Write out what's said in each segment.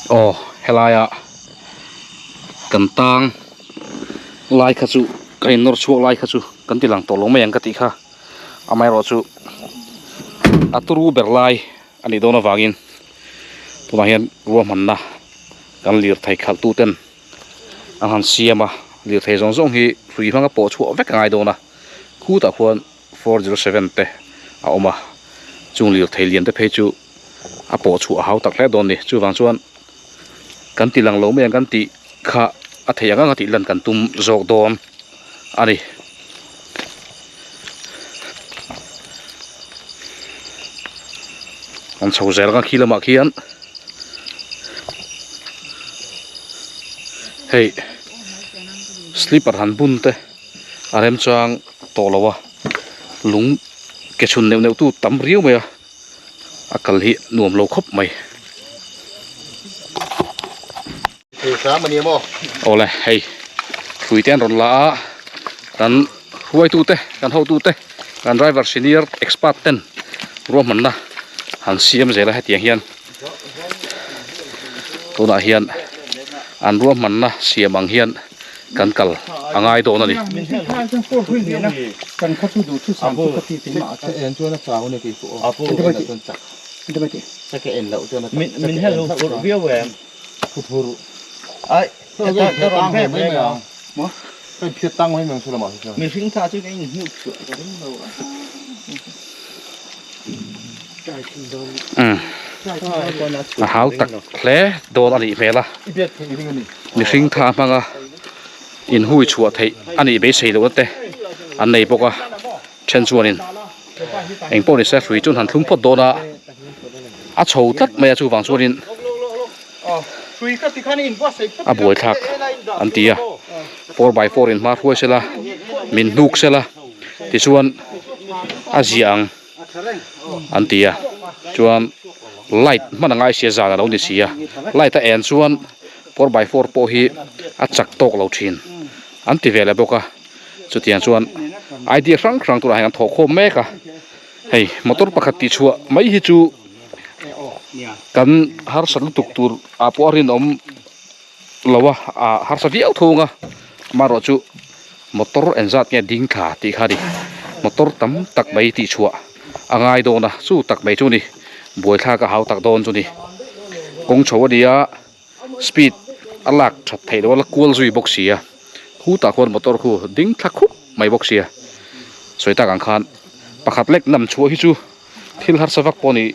Aw helaia kan tang lai kha chu kan in nawr chhuak lai kha chu kan ti lang tawh lo mai ang ka tih kha amaherawhchu a turu ber lai a nih dawn avangin tunah hian ruahmanna kan lirthei khalh tu ten an han siam a lirthei zawng zawng hi hrui hmanga pawh chhuah vek a ngai dawn a khutah khuan 407 te a awm a chung lirthei lian te phei chu a pawh chhuah a hau tak hle dawn a ni chuvang chuan kan ti lang lo mai ang kan tih kha a theih ang ang a tih lan kan tum zawk dawn a ni. An chho zel ang a khi lamah khian hei slipper han bun te a remchang tawh lo a lung ke chhun neuh neuh tu tam riau mai a a kal hi nuam lo khawp mai. Awle hei hrui te an rawn la a kan hruaitu te kan hotu te kan driver senior expert ten ruahmanna han siam zel a hetiang hian tunah hian an ruahmanna siam ang hian kan kal a ngai dawn a ni. A hau tak hle dawn a nih hmel a mihring tha hmanga inhui chhuah theih a nih beisei loh na te an nei bawk a then chuanin engpawh ni se hrui chu an han thlum phawt dawn a a chho tlat mai a chuvang chuanin a buaithlak an ti a 4x4 in hma hruai sela min hnuk sela tichuan a ziah ang an ti a chuan light hman a ngai sia zan a lo ni si a light a en chuan 4x4 pawh hi a chak tawk lo thin an ti ve leh bawk a chutiang chuan idea hrang hrang turah hian an thawh khawm mek a hei motor pakhat tih chhuah mai hi chu kan harsat lutuk tur ah pawh a rinawm lo a ah harsa viau thung a amaherawh chu motor engzat nge ding thla tih kha a ni motor tam tak mai tih chhuah a ngai dawn a chu tak mai chu a ni buaithlak a hau tak dawn chu a ni kawng chho a ni a speed a lak that theih loh a la kual zui bawk si a khutah khuan motor khu ding thla khup mai bawk sia sawi tak ang khan pakhat lek nam chhuah hi chu thil harsa vak pawh ni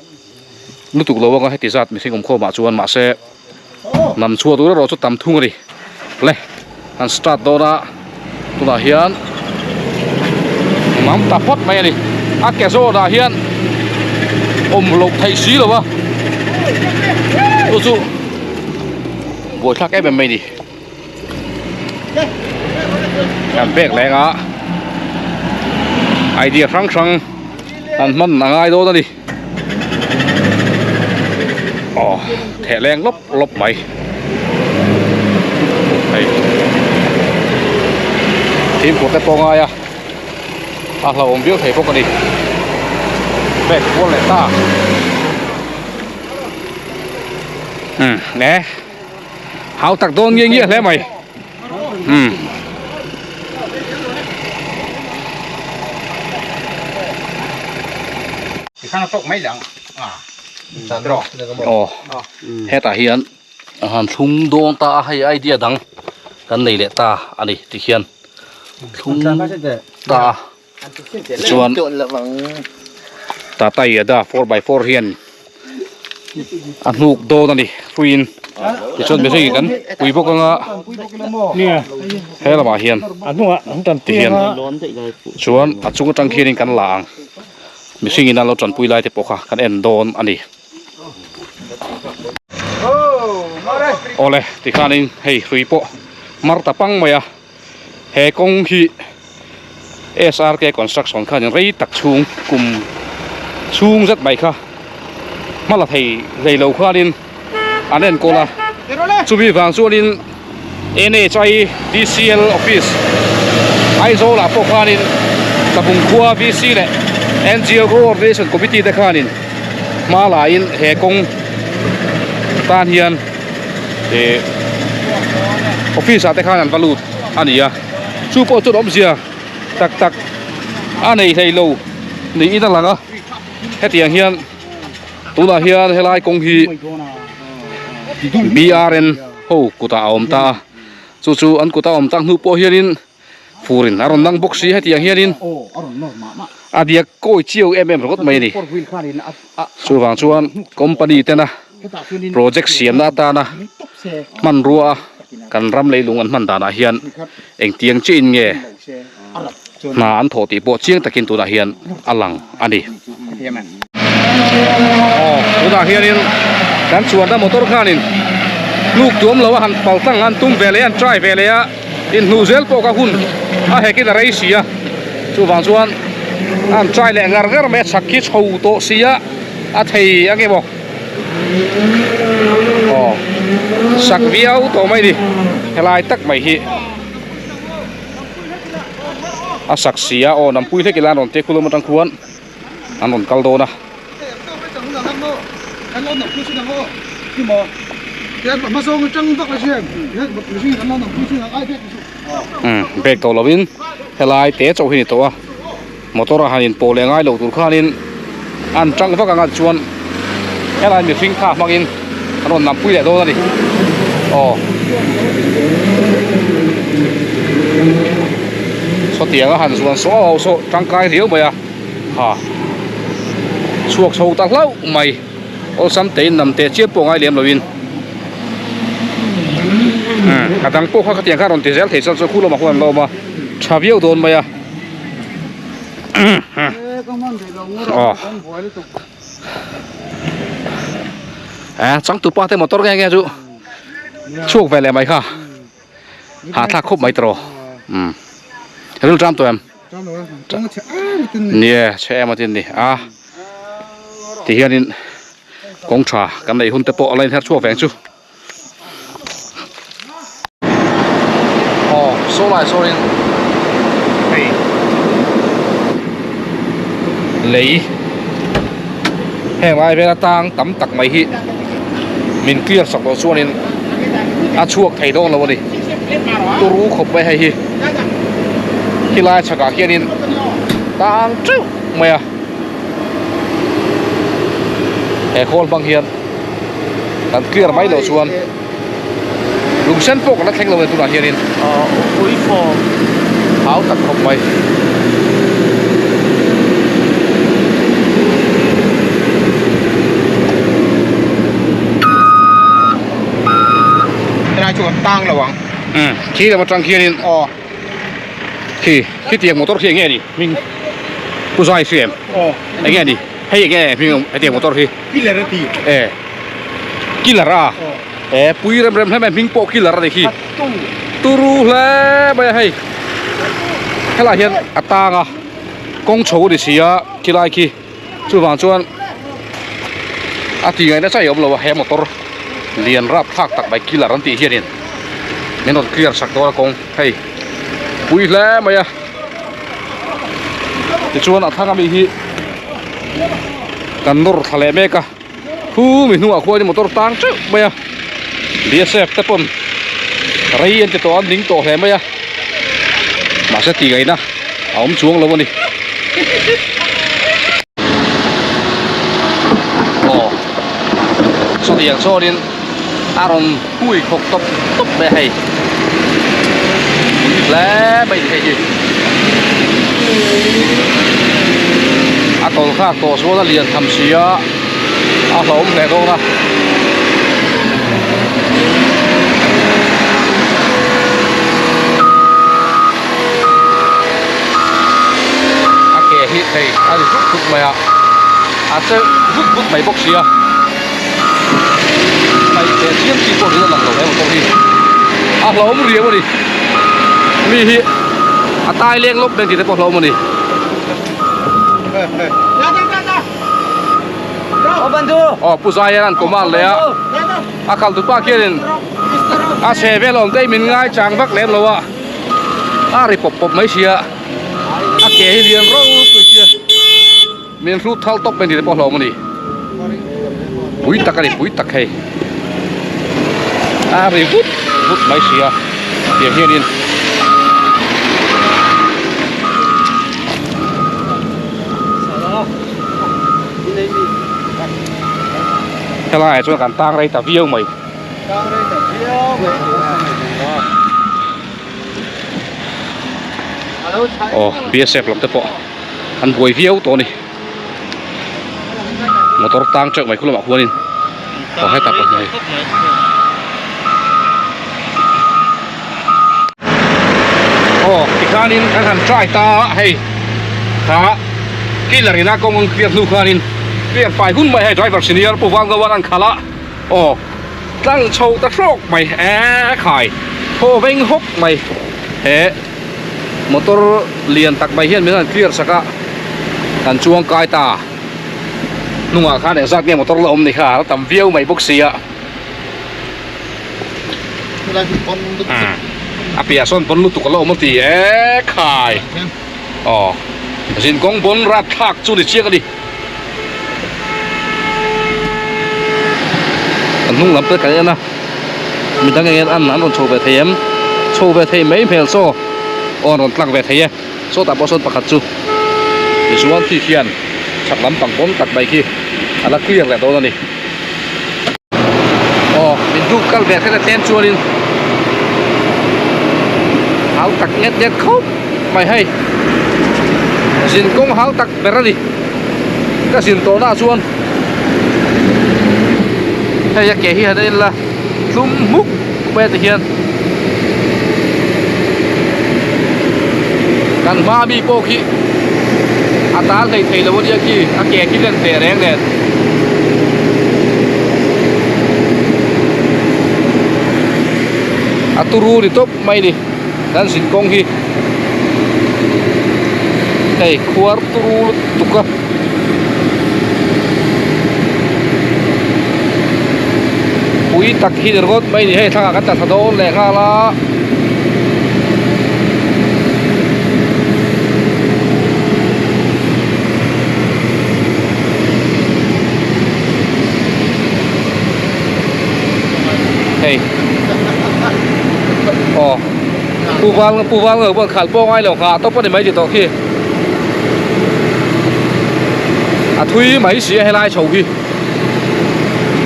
lutuk lo anga heti zat mihring awm khawmah chuan mahse nam chhuah tur erawh chu tam thung a ni le han start dawn a tunah hian mam ta phawt mai a ni a ke zawnah hian awm loh theih si lo a chu chu buaithlak em em mai a ni kan pek leng a idea hrang hrang an hman a ngai dawn a ni aw theh leng lawp lawp mai hei fimkhur te pawh a ngai a a hlauhawm viau thei bawk a ni bag kual leh ta umm ne. Hau tak dawn nge nge hle mai umm. Aw hetah hian a han thlung dawn ta a hei idea dang kan nei leh ta a ni tikhian thlung ta a tichuan Tata Yada 4x4 hian a hnuk dawn a ni hruiin tichuan mihring kan pui bawk anga he lamah hian tihian chuan a chung atang khianin kan la ang mihring in an lo tanpui lai te pawh kha kan en dawn a ni. Awle tikhanin hei hrui pawh mar ta pang mai a. He kawng hi SRK construction khanin rei tak chhung kum chhung zet mai kha hma la thei hlei lo khanin an enkawl a chumi vang chuanin NHI DCL office Aizawl ah pawh khanin Tlabung khua VC leh NGO coordination committee te khanin hma lain he kawng tan hian. Ih office ah te khan an va lut a ni a chu pawh chuan awmzia tak tak a nei hlei lo niin a lang a hetiang hian tunah hian helai kawng hi B R N ho kutah a awm ta a chu chu an kuta awm tak hnu pawh hianin Furin a rawn lang bawk si hetiang hianin a biak kawi chiau em em ringawt mai a ni. Chuvang chuan company tena project siamna atana hmanrua kan ram leilung an hman danah hian engtiang chiahin nge hna an thawh tih pawh chiang takin tunah hian a lang a ni. Aw tunah hianin kan chuanna motor khanin hnuk tuam lo a han pal tlang an tum ve leh a an try ve leh a. Inhnuh zel pawh ka hun a hekin a rei si a, chuvang chuan a han try leh ngar ngar mai a, chhak khi chho tawh si a, a thei ang emaw aw sak viau tawh mai ni, helai tak mai hi a sak si a, aw nampui hlek ila an rawn tek hulawm atang khuan an rawn kal dawn a. Umm brake tawh lovin helai te chauh hi a ni tawh a motor a han in pawh leh ngai loh tur khanin an tang vak ang a tichuan helai mihring kha hmangin an rawn nampui leh dawn a ni aw sawtiang a han zuan saw ho saw tangkai riau mai a. Ha chhuak chho ta hlauh mai awlsam tein nam teh chiam pawh ngai lem loin umm a dang pawh kha khatiang kha a rawn ti zel thei chuan chuan khu lamah khuan an la awm a tha viau dawn mai a aw eh changtupa te motor nge nge chu chhuak ve leh mai kha hahthlak khawp mai tawh umm ril ṭam tawh em. Nie chhe em atin ni a ti hianin kawng tha kan neih hun te pawh a la inher chhuak veng chu aw saw lai sawin hei lei heng lai vel atang tam tak mai hi min clear sak loh chuanin a chhuak thei dawn lo a ni turu khawp mai hei hi khilai chhakah khianin tang teuh mai a he khawl hmang hian kan clear mai loh chuan lung sen pawh kan la thleng lo a ni tunah hianin hau tak khawp mai. Helai chu kan tang lo ang. Umm khi lam atang khianin aw khi khitiang motor khi enge ni hming pu zai hri em aw enge ni hei enge hming hetiang motor hi killer a ti e killer a e pui rem rem hle mai hming pawh killer a ni khi turu hle mai a hei helaiah hian a tang a kawng chho a ni si a khilai khi chuvang chuan a ti ngaih nasa a awm lo a he motor lian rap thlak tak mai killer an tih hianin min rawn clear sak dawn a kawng hei pui hle mai a tichuan a thlang ami hi kan nawr thla leh mek a khu mi hnungah khuanin motor tang teuh mai a B S F te pawn rei an ti tawh a an ding tawh hle mai a mahse tih ngaihna a awm chuang lo a ni aw chutiang chuanin a rawn hui khawk tawp tawp mai a hei pui hle mai a ni hei hi a tawlh thlak tawh chuan a lian tham si a a hlauhawm hle dawn a. A ke hi hei a ri vut vut mai a a che vut vut mai bawk si a hnaih teh chiam chi pawh hi a lang lo he motor hi a hlauhawm riau a ni mi hi a tai leng lawp mai ang tih te pawh a hlauhawm a ni. Aw Pu Zaian an command leh a a kal tupa khianin a chhe vel awm te hi min ngai chang vak lem lo a a ri pawp pawp mai sia a ke hi lian ropui sia min hrut thal tawp mai ni te pawh hlawm a ni pui tak a ni pui tak hei. A ri vut vut mai si a tiang hianin helaiah chuan kan tang rei ta viau mai. Aw BSF lam te pawh an buai viau tawh a ni motor tang teuh mai khu lamah khuanin aw hetah pawh hian hei. Aw tikhanin kan han try ta a hei kha killer ina kawng ang clear hnu khanin clear fai hun mai hei driver senior Pu Vanzoan an khalh a aw tlang chho ta hrawk mai eee khai thaw veng hawk mai he motor lian tak mai hian min han clear sak a kan chuang kai ta hnungah khan engzat nge motor la awm ni kha a tam viau mai bawk si a a piah sawn pawn lutuk a la awm a ti e khai aw zinkawng pawn rat thlak chu ni chiang a ni. A hnung lam te kan en a midang eng an an rawn chho ve thei em chho ve thei mai hmel chaw aw an rawn tlak ve thei e sawtah pawh sawn pakhat chu tichuan khi khian chhak lampang pawn tak mai khi a la clear leh dawn a ni aw min duh kal ve kher a tlem chuanin hau tak nget nget khawp mai hei zinkawng hau tak ber a ni. Ka zin tawh na chuan hei a ke hi han en la tlum hmuk mai a ti hian kan hma mi pawh khi a tal hlei thei lo ania khi a ke khi len teh reng nen. A turu ni tawp mai ni. Kan zin kawng hi hei khuar turu lutuk a pui tak hi ni ringawt mai ni hei thlangah kan tla thla dawn leh nghal a. Hei aw pu val pu val ngei pawh khalh pawh ngai lo nghah tawp a ni mai ti tawh khi a thui mai si a helai chho hi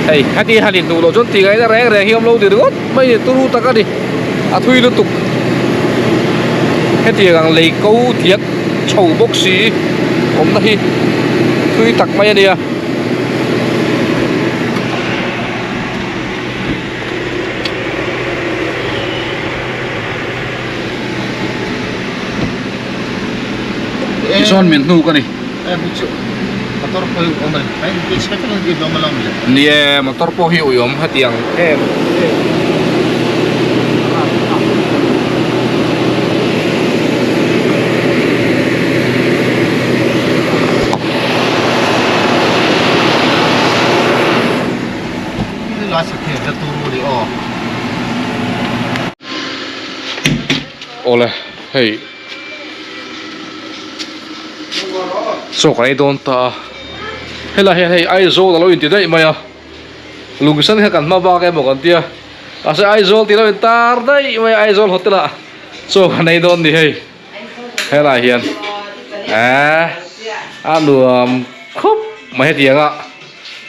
hei heti han inhnuh loh chuan tih ngaihna reng reng hi awm lo ti ringawt mai ni turu tak a ni a thui lutuk hetiang ang lei ko diak chho bawk si awmna hi thui tak mai a nia. Tichuan min hnuk a ni. Ni e motor pawh hi ui awm hetiang em em. Awle hei chaw kan ei dawn ta a helai hian hei Aizawl alo inti daih mai a lungsen kha kan hma bak emaw kan tia mahse Aizawl tih lo in tar daih mai a Aizawl hotel ah chaw kan ei dawn ni hei. Helai hian eee a nuam khawp mai hetiang a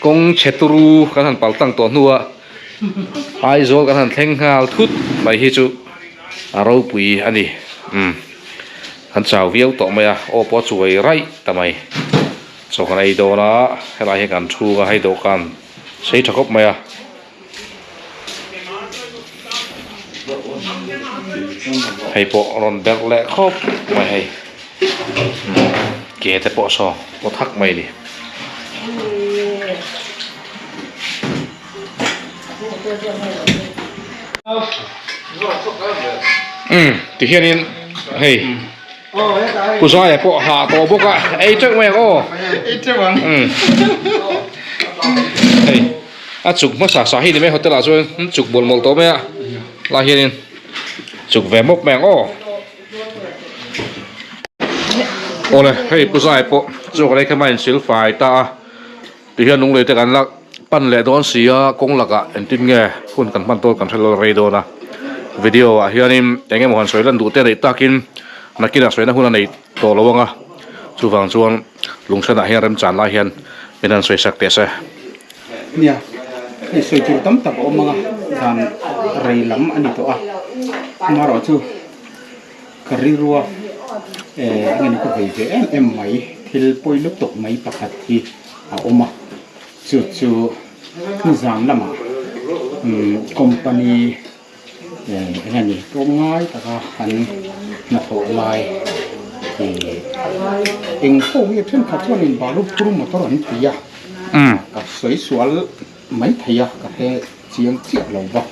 kawng chhe turu kan han pal tlang tawh hnu a Aizawl kan han thleng nghal thut mai hi chu a ropui a ni umm kan chau viau tawh mai a aw pawh a chuai raih ta mai chaw kan ei dawn a helai hian kan thu a hei dawhkan sei tha khawp mai a. Hei pawh rawn berh leh khawp mai hei ke te pawh saw paw thak mai a ni. Umm ti hianin hei Pu Zaia pawh ha tawh bawk a ei teuh mai ang aw. Ei teuh ang. Hei. A chuk hmasa sa hi ni mai hotel ah chuan chuk bawl mawl tawh mai a lai hianin chuk ve mawp mai ang aw awle hei pu zai pawh chu ka lei kha main sil fai ta a ti hian lunglei te kan la. pan leh dawn si a kawng lakah engtin nge hun kan hman dawn kan hre lo rei dawn a video ah hianin eng emaw han sawi lan duh te a neih takin nakinah sawina hun a nei tawh lo ang a chuvang chuan lungsenah hian remchan lai hian min han sawi sak teh se. Nia, hei sawi tur tam tak a awm ang a, dan rei lam a ni tawh a, amaherawhchu ka rilrua eh eng nge ka vei ve em em mai thil pawi lutuk mai pakhat hi a awm a, chu chu nizan lamah umm company eh eng nge ni tlawmngai taka an hnathawh lai ih eng pawh hi thenkhat chuanin balu phur motor an ti a ka sawi sual mai thei a ka hre chiang chiah lo va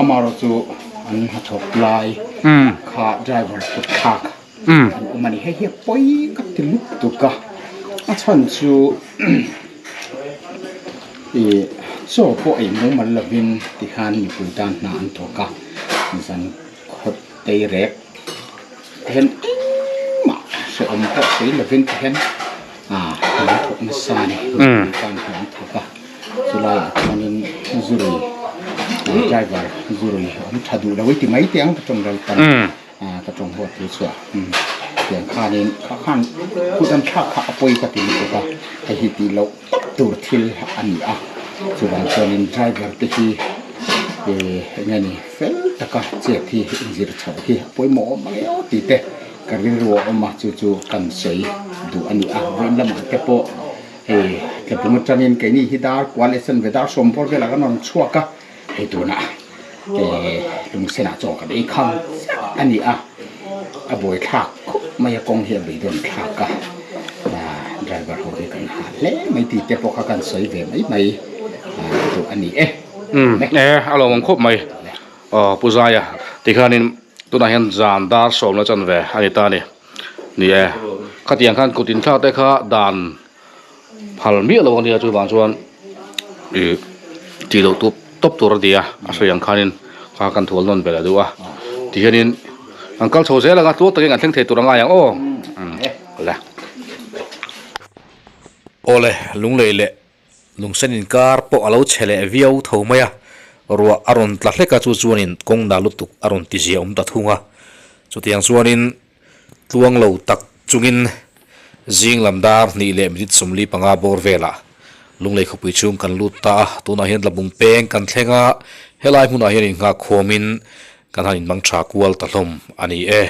amaherawhchu an hnathawk lai kha driver kut thlak an awm a ni hei hi a pawi ka ti lutuk a a chhan chu ih chaw pawh ei mumal lovin tikhan mipui tan hna an thawk a zan khawt tei rek hian engmah hrehawm pawh sawi lovin tikhian ah hna an thawk nasa a ni mipui tan hna an thawk a chulaiah chuanin zurui driver zurui awm tha duh lo i ti mai teh ang ka tawng ral tan. Ah ka tawng huat thu chhuah umm tiang khanin kha khan kut an thlak kha a pawi ka ti lutuk a hei hi tih loh tawp tur thil a ni a chuvang chuanin driver te hi eh eng nge ni fel taka chet hi inzir chhoh hi a pawimawh awm ang eo tih te ka rilru a awm a chu chu kan sawi duh a ni a vawiin lamah te pawh hei tlabung atangin keini hi dar kual leh chanve dar sawm bawr velah kan rawn chhuak a. Hei tunah eh lungsenah chaw kan ei kham chiah a ni a, a buai thlak khawp mai a kawng hi a beidawn thlak a, ah driver ho hi kan hah hle mai tih te pawh kha kan sawi ve mai mai ah duh a ni e. Umm e a lawmawm khawp mai aw Pu Zaia tikhanin tunah hian zan dar sawmna chanve a ni ta a ni, ni e khatiang khan kut inthlak te kha dan phal miah lo a nia chuvang chuan ih tih loh tup tawp tur a ni a a sawi ang khanin kha kan thual nawn vel a duh a tihianin an kal chho zel ang a tluang takin an thleng thei tur a ngai ang aw le. Awle lunglei leh lungsen inkar pawh a lo chhe leh viau tho mai a ruah a rawn tla hlek a chu chuanin kawng dah lutuk a rawn ti zia awm ta thung a chutiang chuanin Tluang lo tak chungin zing lam dar hnih leh minute 45 bawr velah Lunglei khawpui chhung kan lut ta a, tunah hian Tlabung peng kan thleng a, helai hmunah hian innghak khawmin kan han inmang tha kual ta hlawm a ni e.